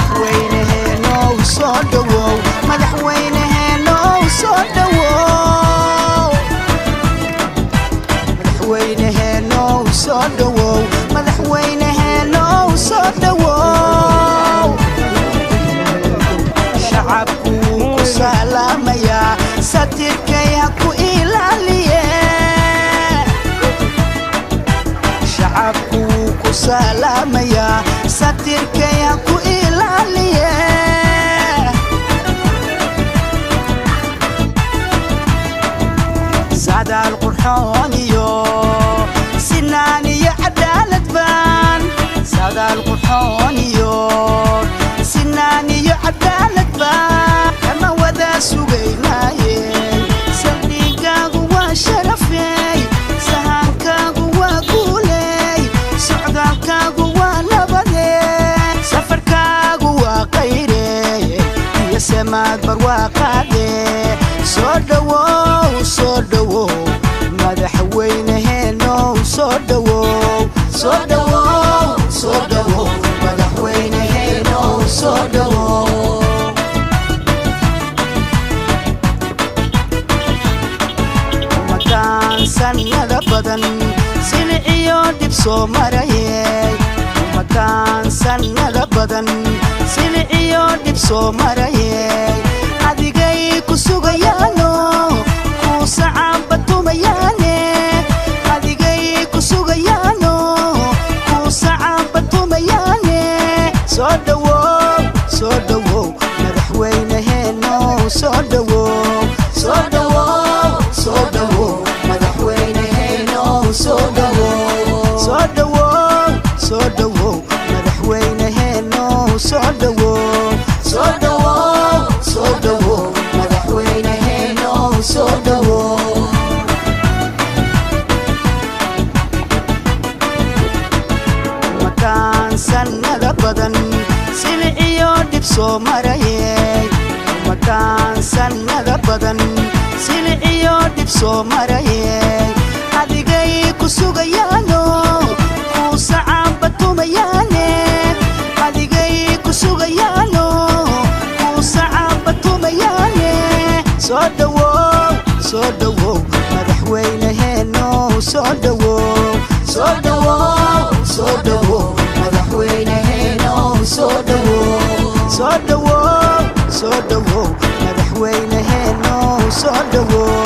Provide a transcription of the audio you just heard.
Madaxweyneheenow soo dhowow, madaxweyneheenow soo dhowow, madaxweyneheenow soo dhowow, madaxweyneheenow soo dhowow. Shacabku wuu ku salaamayaa, satirkay ha ku ilaaliye. Shacabku wuu ku salaamayaa, satirkay ha ku ilaaliye. Sadaal qurxoon iyo sinaan iyo cadaalad baan, sadaal qurxoon iyo sinaan iyo cadaalad baan kama wada sugaynaaye. Saldhigaagu waa sharafey, sahankaagu waa guuley, socdaalkaagu waa nabade, safarkaagu waa qayre iyo semaad barwaaqaade. Soo dhowow, soo dhowow, madaxweyneheenow soo dhowow, soo dhowow, soo dhowow, madaxweyneheenow soo dhowow. Ummadaan sannada badan siliciyo dhib soo marayey, ummadaan sannada badan siliciyo dhib soo marayey, adigay ku sugayaano kuu sacabatumayaane, adigay ku sugayaano kuu sacabatumayaane. Soo dhowow, soo dhowow, madaxweyneheenow soo dhowow, soo dhowow, soo dhowow, madaxweyneheenow soo dhowow, soo dhowow, soo dhowow, madaxweyneheenow soo dhowow, soo dhowow, soo dhowow, madaxweyneheenow soo dhowow. Ummadaan sannada badan siliciyo dhib soo marayey, ummadaan sannada badan siliciyo dhib soo marayey, adigay ku sugayaano kuu sacabatumayaane, adigay ku sugayaano kuu sacabatumayaane. Soo dhowow, soo dhowow, madaxweyneheenow soo dhowow, soo dhowow, soo dhowow, madaxweyneheenow soo dhowow, soo dhowow, soo dhowow, madaxweyneheenow soo dhowow.